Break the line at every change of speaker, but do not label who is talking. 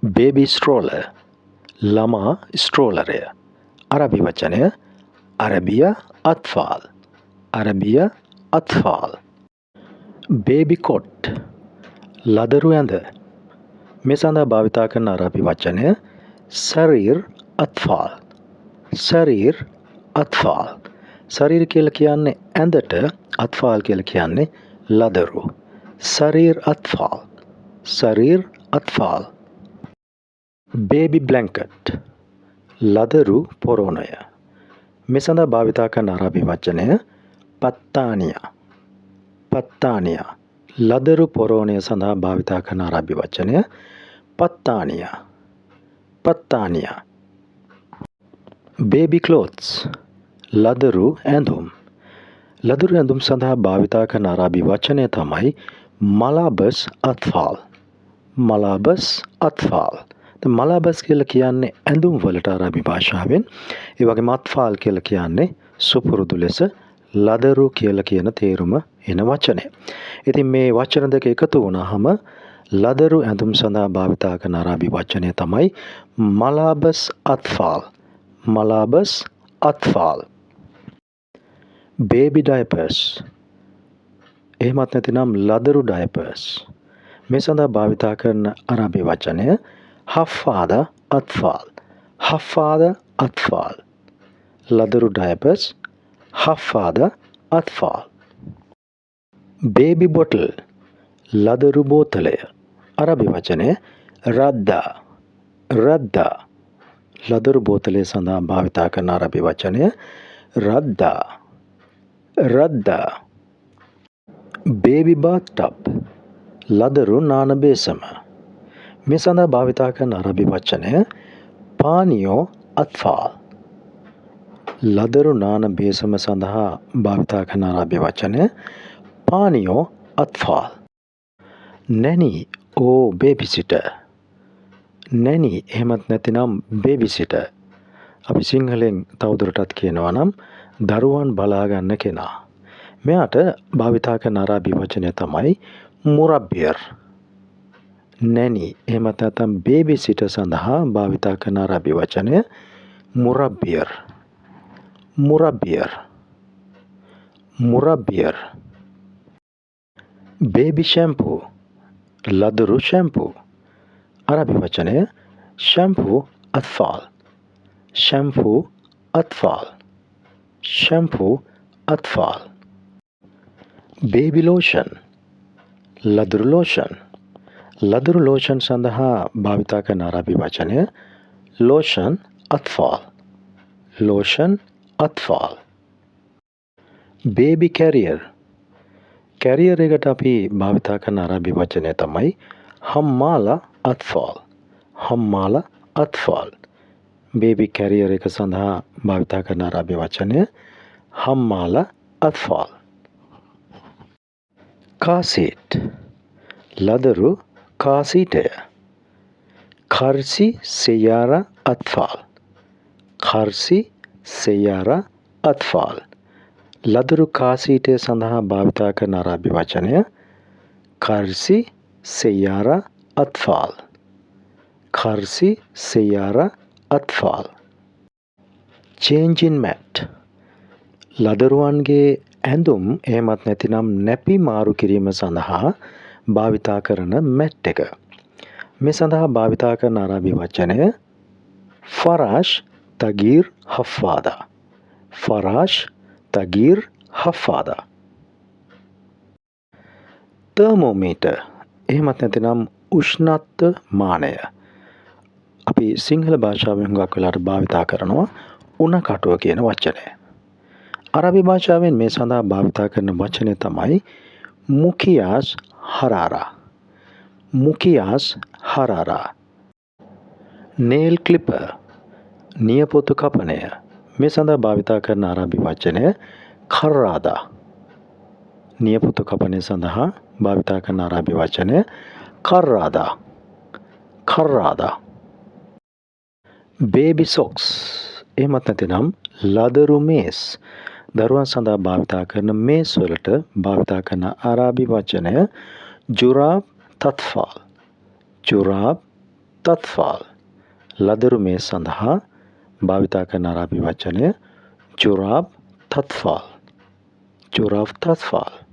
Baby ස්ට්‍රෝලර්, ළමා ස්ට්‍රෝලරය. අරබි වචනය عربية أطفال, عربية أطفال. Baby කොට්, ලදරු ඇඳ. මේ සඳහා භාවිතා කරන අරබි වචනය سرير أطفال, سرير أطفال. سرير කියලා කියන්නේ ඇඳට, أطفال කියලා කියන්නේ ලදරු. سرير أطفال, سرير أطفال. Baby blanket, ලදරු පොරොණය. මේ සඳහා භාවිතා කරන අරබි වචනය بطانية, بطانية. ලදරු පොරොණය සඳහා භාවිතා කරන අරබි වචනය بطانية, بطانية. බේබි ක්ලෝත්ස්, ලදරු ඇඳුම්. ලදරු ඇඳුම් සඳහා භාවිතා කරන අරබි වචනය තමයි ملابس أطفال, ملابس أطفال. ملابس කියලා කියන්නේ ඇඳුම් වලට අරබි භාෂාවෙන්. ඒ වගේම أطفال කියලා කියන්නේ සුපුරුදු ලෙස ලදරු කියලා කියන තේරුම එන වචනය. ඉතින් මේ වචන දෙක එකතු වුණාම ලදරු ඇඳුම් සඳහා භාවිතා කරන අරබි වචනය තමයි ملابس أطفال, ملابس أطفال. බේබි ඩයපර්ස්, එහෙමත් නැතිනම් ලදරු ඩයපර්ස්. මේ සඳහා භාවිතා කරන අරබි වචනය حفاضة أطفال, حفاضة أطفال. ලදරු ඩයපර්ස් حفاضة أطفال. Baby bottle, ලදරු බෝතලය. අරබි වචනය رضّاعة, رضّاعة. ලදරු බෝතලය සඳහා භාවිතා කරන අරබි වචනය رضّاعة, رضّاعة. බේබි බාත් ටබ්, ලදරු නාන බේසම. මේ සඳහා භාවිතා කරන අරබි වචනය بانيو أطفال. ලදරු නාන බේසම සඳහා භාවිතා කරන අරබි වචනය بانيو أطفال. නැනි ඕ බේබිසිටර්. නැනි එහෙමත් නැතිනම් බේබිසිටර්. අපි සිංහලෙන් තවදුරටත් කියනවා නම් දරුවන් බලා ගන්න කෙනා. මෙයාට භාවිතා කරන අරබි වචනය තමයි مربّية. නැනි එහෙමත් නැත්නම් බේබිසිටර් සඳහා භාවිතා කරන අරබි වචනය مربّية, مربّية, مربّية. බේබි ෂැම්පූ, ලදරු ෂැම්පූ. අරබි වචනය شامبو أطفال, شامبو أطفال, شامبو أطفال. බේබි ලෝෂන්, ලදරු ලෝෂන්. ලදරු ලෝෂන් සඳහා භාවිතා කරන අරබි වචනය لوشن أطفال, لوشن أطفال. Baby career. කැරියර් එකට අපි භාවිතා කරන අරබි වචනය තමයි حمالة أطفال, حمالة أطفال. බේබි කැරියර් එක සඳහා භාවිතා කරන අරබි වචනය حمالة أطفال. කාර් සීට්, ලදරු කාර් සීටය. كرسي سيارة أطفال, كرسي سيارة أطفال. ලදරු කාර් සීටය සඳහා භාවිතා කරන අරබි වචනය كرسي سيارة أطفال, كرسي سيارة أطفال. චේන්ජින් මැට්, ලදරුවන්ගේ ඇඳුම් එහෙමත් නැතිනම් නැපි මාරු කිරීම සඳහා භාවිතා කරන මැට් එක. මේ සඳහා භාවිතා කරන අරබි වචනය فرش تغيير حفاضة, فرش تغيير حفاضة. තර්මෝමීටර් එහෙමත් නැතිනම් උෂ්ණත්ව මානය. අපි සිංහල භාෂාවෙන් හුඟක් වෙලාවට භාවිතා කරනවා උණ කටුව කියන වචනය. අරබි භාෂාවෙන් මේ සඳහා භාවිතා කරන වචනය තමයි مقياس حرارة, مقياس حرارة. නේල් ක්ලිපර්, නියපොතු කපනය. මේ සඳහා භාවිතා කරන අරබි වචනය قراضة. නියපොතු කපනය සඳහා භාවිතා කරන අරබි වචනය قراضة, قراضة. බේබි සොක්ස් එහෙමත් නැතිනම් ලදරු මේස්. දරුවන් සඳහා භාවිතා කරන මේස් වලට භාවිතා කරන අරාබි වචනය جراب أطفال, جراب තත්ෆාල්. ලදරු මේ සඳහා භාවිතා කරන අරාබි වචනය ජුරාබ් තත්ෆාල්. ජුරාබ් තත්ෆාල්.